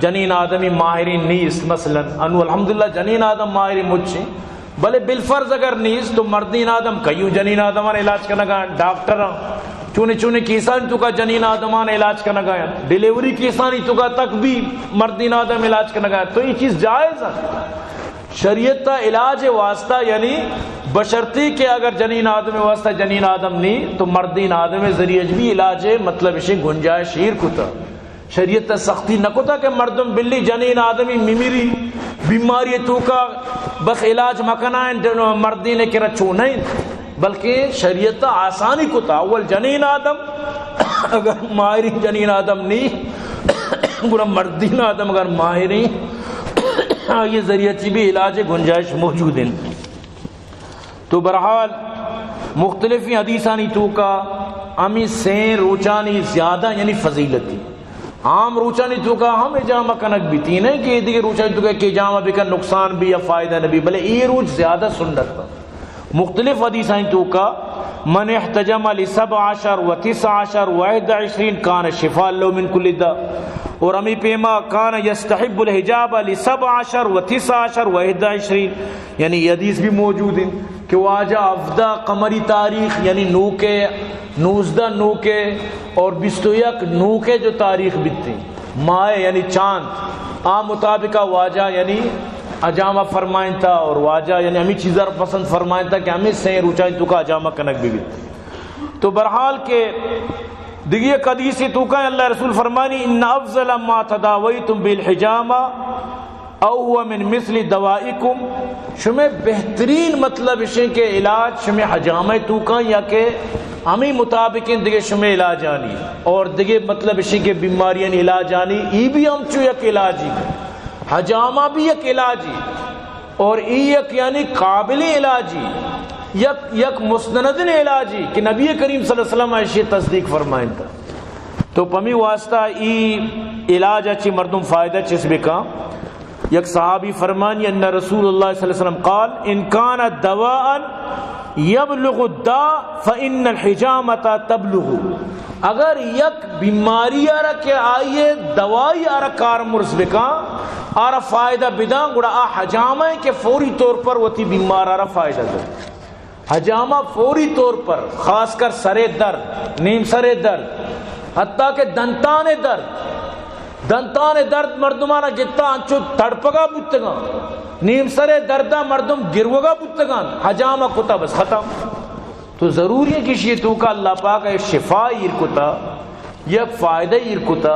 جنین آدمی ماہرین نیست، مثلاً انو الحمدللہ جنین آدم ماہرین مچیں، بلے بالفرض اگر نیست تو مردین آدم کئیوں جنین آدمان علاج کنگا، ڈاکٹر ہاں چونے چونے کیسان توکا جنین آدمان علاج کنگا، ڈیلیوری کیسانی توکا تک بھی مردین آدم علاج کنگا، تو یہ چیز جائز ہے۔ شریعت تا علاج واسطہ، یعنی بشرطی کہ اگر جنین آدم واسطہ جنین آدم نی تو مردین آدم ذریعہ بھی علاج، مطلب اشی گنجائش شیر کتا۔ شریعت تا سختی نہ کتا کہ مردم بلی جنین آدمی میمیری بیماری توکا بس علاج مکنائیں، مردین کرا چو نہیں، بلکہ شریعت تا آسانی کتا۔ اول جنین آدم اگر ماہرین جنین آدم نی، گڑا مردین آدم اگر ماہرین، آئی ذریعہ چی بھی علاج گنجائش موجود ہیں۔ تو بہرحال مختلفیں حدیثانی توکا ہمیں سین روچانی زیادہ یعنی فضیلتی۔ عام روچانی توکا ہم حجامہ کنگ بیتی، نہیں کہ دیگہ روچانی توکا کہ حجامہ بکن نقصان بھی یا فائدہ نبی، بلے اے روچ زیادہ سنت۔ مختلف حدیثانی توکا، من احتجم لسبع عشر و تسع عشر و احد عشرین کان شفاء له من کل داء۔ اور ہمیں پیما کان یستحب الحجاب لسبع عشر و تسع عشر و احد عشرین، یعنی یہ حدیث بھی موجود ہیں کہ واجہ ہفدہ قمری تاریخ یعنی نوکے، نوزدہ نوکے اور بیست و یک نوکے جو تاریخ بیتی ماہ یعنی چاند، آ مطابقہ واجہ یعنی حجامہ فرمائنتا اور واجہ یعنی ہمیں چیزا پسند فرمائنتا کہ ہمیں سین روچانی توکا حجامہ کنگ بہ بیت۔ تو بہرحال کہ دگہ یک حدیث توکا اللہ رسول فرمانی، ان افضل ما تداویتم بالحجامہ او هو من مثل دوائکم، شمے بہترین مطلب اشیں کہ علاج شمے حجامہ توکا یا کہ ہمیں مطابق دگہ شمے علاجانی اور دگہ مطلب اشیں کہ بیماریانی علاجانی، ای بھی ہم چو یک علاجی، حجامہ بھی یک علاجی اور ای یک یعنی قابل علاجی، یک، یک مستندن علاجی کہ نبی کریم صلی اللہ علیہ وسلم ایشی تصدیق فرمائنتا۔ تو پمی واسطہ ای علاج اچی مردم فائدہ چس بکا۔ یک صحابی فرمانی، ان رسول اللہ صلی اللہ علیہ وسلم قال، ان کان دواء یبلغ الداء فان الحجامۃ تبلغ۔ اگر یک بیماری آرا کہ آئیے دوائی آرا کارمرز بکا، آرا فائدہ بداں، گڑا آ حجامہ کہ فوری طور پر وتی بیمار آرا فائدہ دے۔ حجامہ فوری طور پر، خاص کر سر درد، نیم سر درد، حتیٰ کہ دنتان درد، دنتان درد مردمانا جتا انچو تڑپگا بوتگاں، نیم سر دردا مردم گروگا بوتگاں، حجامہ کتا بس ختم۔ تو ضروری ہے کہ اشی توکا اللہ پاک شفا ایر کتا، یک فائدہ ایر کتا،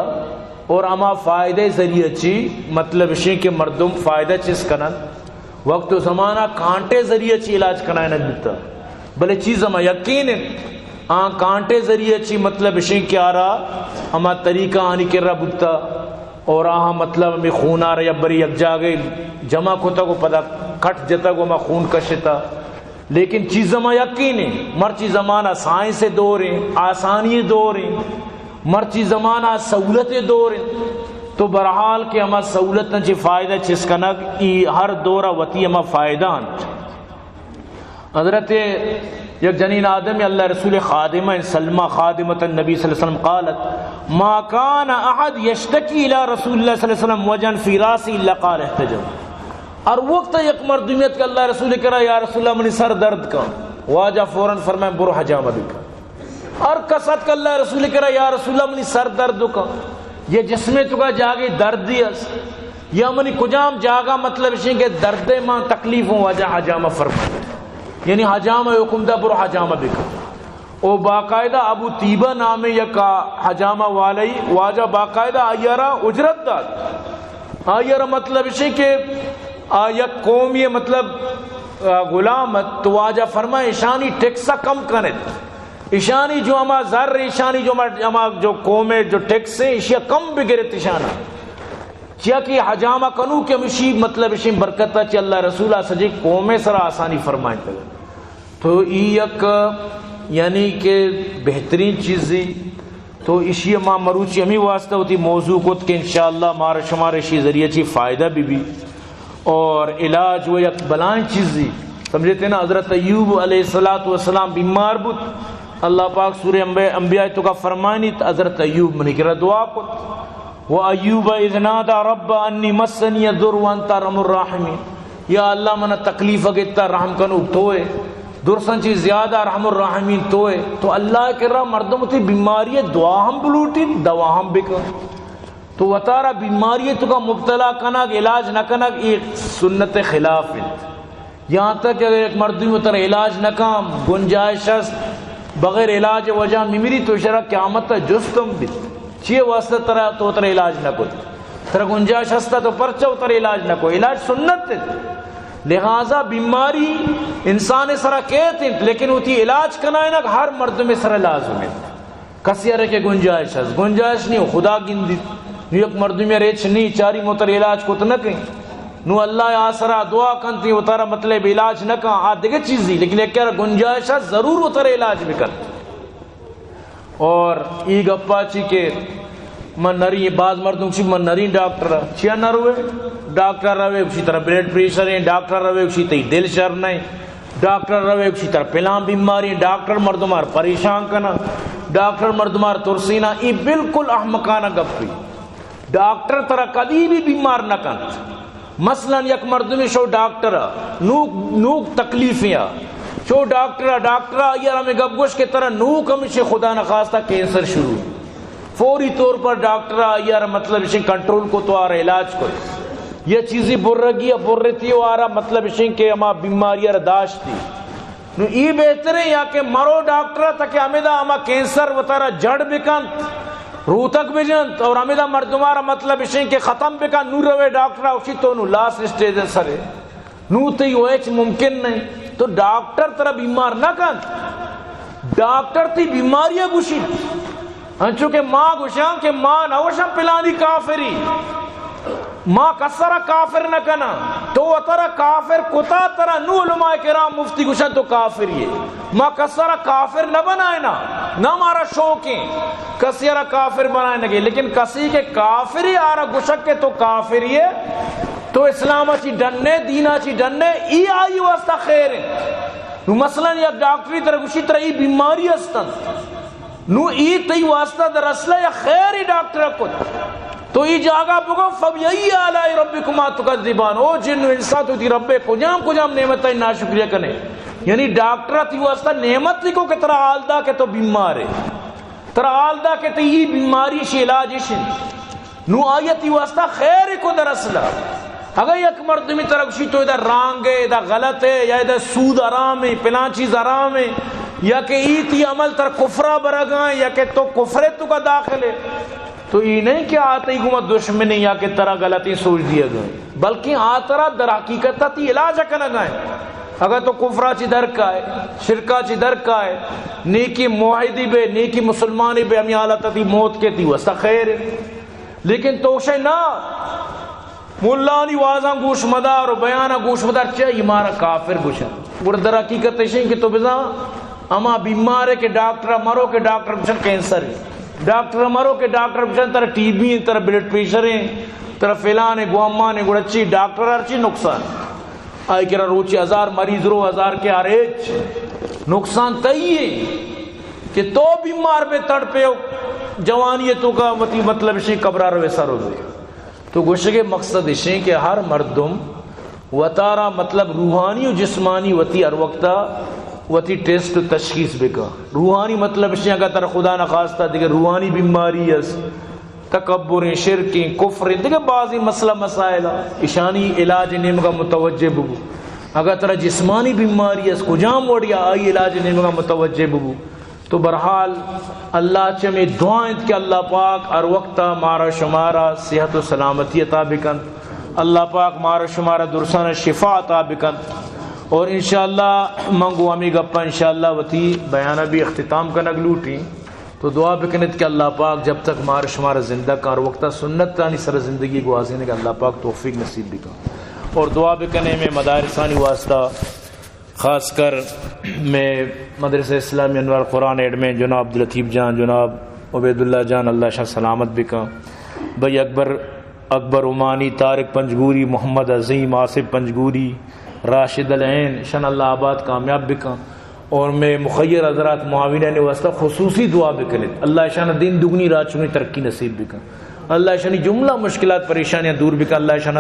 اور ہما فائدہ ذریعہ چی مطلب اشیں کہ مردم فائدہ چس کنن۔ وقت و زمانہ کانٹے ذریعہ چی علاج کنائینگ بوتا، بلے چیز ہما یقین انت، آ کانٹے ذریعہ چی مطلب اشیں کہ آرا ہما طریقہ آنی کرا بوتا اور آہاں مطلب ہمیں خون آرا یا بری یک جاگے جمع کتگ و پدا کٹ جتگ و ہما خون کشتا۔ لیکن چیز ہما یقین انت، مرچی زمانہ سائنس دور انت، آسانی دور انت، مرچی زمانہ سہولت دور انت، تو بہرحال کہ ہما سہولتاں چی فائدہ چس کنگ، ای ہر دورا وتی ہما فائدہ انت۔ حضرت یک جنین آدم اللہ رسول خادمہ، سلمہ خادمۃ النبی صلی اللہ علیہ وسلم، قالت، ما کان احد یشتکی الی رسول اللہ صلی اللہ علیہ وسلم وجعا فی راسہ الا قال احتجم۔ ہر وقت یک مردمی ات کہ اللہ رسول کرا، یا رسول اللہ منی سر درد کا، واجہ فوراً فرمائیں برو حجامہ بکن۔ ہر کس ات کہ اللہ رسول کرا، یا رسول اللہ منی سر درد کا، یا جسم توکا جاگے دردی است، یا منی کجام جاگہ مطلب اشیں کہ درد ما تکلیف ہوں، واجہ حجامہ فرمائیں، یعنی حجامہ حکم دا برو حجامہ بکن۔ او باقاعدہ ابو طیبہ نامیں یک حجامہ والائی، واجہ باقاعدہ آئی را اجرت دات۔ آئی را مطلب اشیں کہ آ یک قومی مطلب، آ، غلام ات، تو واجہ فرمائے اشانی ٹیکس کم کنت۔ اشانی جو ہما زر، اشانی جو ہما، ہما جو قوم جو ٹیکس ہیں، اشیا کم بگرت اشانا۔ چیا کہ حجامہ کنو کہ ہمشی مطلب اشیں برکت چہ اللہ رسول سجے قوم سرا آسانی فرمائیں۔ تو ای یک یعنی کہ بہترین چیزی۔ تو اشی ما مروچی ہمی واسطہ وتی موضوع کت کہ انشاءاللہ مارا شمارا اشی ذریعہ چی فائدہ بی بی۔ اور علاج وہ یک بلائیں چیزی۔ سمجھتے نا، حضرت ایوب علیہ الصلوۃ والسلام بیمار بوت۔ اللہ پاک سورہ انبیاء، انبیاء توکا فرمائنیت، حضرت ایوب منی کرا دعا کت۔ و ایوب اذ نادى رب انی مسنی الضر وانت ارحم الراحمین۔ یا اللہ، منا تکلیف گتا، رحم کنوک توئے، درساں چی زیادہ ارحم الراحمین توئے۔ تو اللہ کرا مردم تی بیماری دعا ہم بلوٹیت، دوا ہم بکن۔ تو وتارا بیماری توکا مبتلا کنگ، علاج نہ کنگ، یہ سنت خلاف انت۔ یہاں تک کہ اگر یک مردمی وتر علاج نہ کن، گنجائش است، بغیر علاج وجہ ممری تو شرا قیامت جستم بیت۔ چیئے واسطہ ترا تو وتر علاج نہ کت؟ ترا گنجائش ہستا تو پرچہ وتر علاج نہ کو؟ علاج سنت انت۔ لہذا بیماری انسان سرا کیت انت، لیکن وتی علاج کنائنگ ہر مردم سرا لازم انت۔ کسی ارے کہ گنجائش است، گنجائش نہیں، خدا گندیت۔ نو یک مردمی ارے ہچ نہیں، چاری موتر علاج کت نہ کن۔ نو اللہ آسرا دعا کنتی، وتارا مطلب علاج نہ کن، آ دگہ چیزی، لیکن یک ارے گنجائش است، ضرور وتر علاج بکن۔ اور ای گپا چی کہ من نری، بعض مردم چی من نری ڈاکٹر، چیا نہ روے؟ ڈاکٹر روے، اسی طرح بلڈ پریشر ہیں، ڈاکٹر روے، اسی تی دل شر نہیں۔ ڈاکٹر روے گوشی ترا پلان بیماری، ڈاکٹر مردمار پریشان کنا، ڈاکٹر مردمار ترسینا، ای بالکل احمقانہ گپی۔ ڈاکٹر ترا کدی بھی بیمار نہ کنت۔ مثلاً یک مردمی شو ڈاکٹر، نوک، نوک تکلیفیں، شو ڈاکٹر، ڈاکٹر آئی ہمیں گپ گوش کہ ترا نوک ہمیشہ خدا نخواستہ کینسر شروع۔ فوری طور پر ڈاکٹر آئی مطلب اشیں کنٹرول کو تو آر علاج کو۔ یہ چیزی برگی یا برتی و آرا مطلب اشیں کہ ہما بیماری را داشتی۔ نو ای بہتریں یا کہ مرو ڈاکٹر تک ہمیدا ہما کینسر وتارا جڑ بکنت، روتک بجنت اور ہمیدا مردمارا مطلب اشیں کہ ختم بکن، نو روے ڈاکٹر اوشی تو نو لاسٹ اسٹیج سرے۔ نو تئی و ہچ ممکن نہیں۔ تو ڈاکٹر ترا بیمار نہ کنت، ڈاکٹر تئی بیماری گوشیت۔ انچو کہ ما گوشاں کہ ما نہ گوشاں پلانی کافری، ما کسرا کافر نہ کناں۔ تو وترا کافر کتا، ترا نو علماء کرام مفتی گوشاں تو کافری ہے۔ ما کسرا کافر نہ بنائنا، نہ مارا شوق ہیں کسی را کافر بنائنگے، لیکن کسی کہ کافری آرا گوشگ کہ تو کافری ہے، تو اسلام چی ڈنے، دین چی ڈنے، ای آئی واسطہ خیر ہے۔ نو مثلاً یک ڈاکٹری ترا گوشی ترا ای بیماری ہستن، نو ای تئی واسطہ در اصلہ یا خیر ای ڈاکٹر کت۔ تو ای جاگہ بگو، فبأي آلاء ربكما تكذبان، او جن و انسان تو دی رب کجام کجام نعمت ناشکریہ کنے؟ یعنی ڈاکٹر تئی واسطہ نعمت کو کہ ترا حال دا کہ تو بیمار ہے، ترا حال دا کہ تئی ای بیماری شی علاج شن۔ نو آیتی واسطہ خیر کو در اصلہ۔ اگر یک مردمی ترا گوشی تو ادا رانگ ہے، ادا غلط ہے، یا ادا سود حرام ہے، پلان چیز حرام ہے، یا کہ ایتی عمل تر کفرا برگا ہے، یا کہ تو کفر تو کا داخل ہے، تو ای نہیں کہ آتے گما دشمنی یا کہ ترا غلطی سوچ دیا گئے، بلکہ آ ترا در حقیقت تی علاج کنگا ہے۔ اگر تو کفرا چی در کا ہے، شرکا چی در کا ہے، نیکی موحدی بے، نیکی مسلمانی بے، ہمی حالت تی موت کے تی واسطہ خیر ہے۔ لیکن تو شے نہ، ملانی وازاں گوش مدار و بیانا گوش مدار، چہ ای مارا کافر گوشن۔ گڑا در حقیقت اشیں کہ تو بزاں ہما بیمار ہے کہ ڈاکٹر مرو کہ ڈاکٹر گوشن کینسر ہے، ڈاکٹر مرو کہ ڈاکٹر گوشن ترا ٹی بی ہیں، ترا بلڈ پریشر ہیں، ترا فلان ہے، گوامان ہے، گڑا چی ڈاکٹر ہر چی نقصان۔ آئی کرا روچی ہزار مریض رو، ہزار کے ہر ہچ نقصان تئی ہے کہ تو بیمار بے تڑپے ہو، جوانی ہے تو کا وتی مطلب شی قبرہ روے سر ہو دے۔ تو گوشگے مقصد اشیں کہ ہر مردم وتارا مطلب روحانی و جسمانی وتی ہر وقتا وتی ٹیسٹ و تشخیص بکا۔ روحانی مطلب اشیں اگر ترا خدا نخواستہ دیگہ روحانی بیماری است، تکبریں، شرکیں، کفریں، دیگہ بعضی مسئلہ مسائل اشانی علاج نیمگا متوجہ ببو۔ اگر ترا جسمانی بیماری است، کجام وڑیا آئی علاج نیمگا متوجہ ببو۔ تو بہرحال اللہ چہ ہمے دعا انت کہ اللہ پاک ہر وقت مارا شمارا صحت و سلامتی عطا بکنت، اللہ پاک مارا شمارا درسانا شفا عطا بکنت۔ اور انشاءاللہ من گوں ہمے گپا انشاءاللہ وتی بیانا بھی اختتام کنگ لوٹیں۔ تو دعا بکنت کہ اللہ پاک جب تک مارا شمارا زندہ کار وقتا سنت تانی سر زندگی گوازینے کہ اللہ پاک توفیق نصیب بکن۔ اور دعا بکنے میں مدارسانی واسطہ خاص کر میں مدرسہ اسلامی انوار قرآن ایڈمن جناب عبداللطیف جان، جناب عبیداللہ جان، اللہ شاہ سلامت بکن۔ بھائی اکبر، اکبر عمانی، طارق پنجگوری، محمد عظیم، آصف پنجگوری، راشد العین، شن اللہ آباد کامیاب بکن۔ اور میں مخیر حضرات معاونین واسطہ خصوصی دعا بکنت، اللہ شان دین دگنی راچونی ترقی نصیب بکن۔ اللہ شانی جملہ مشکلات پریشانیاں دور بکن۔ اللہ شان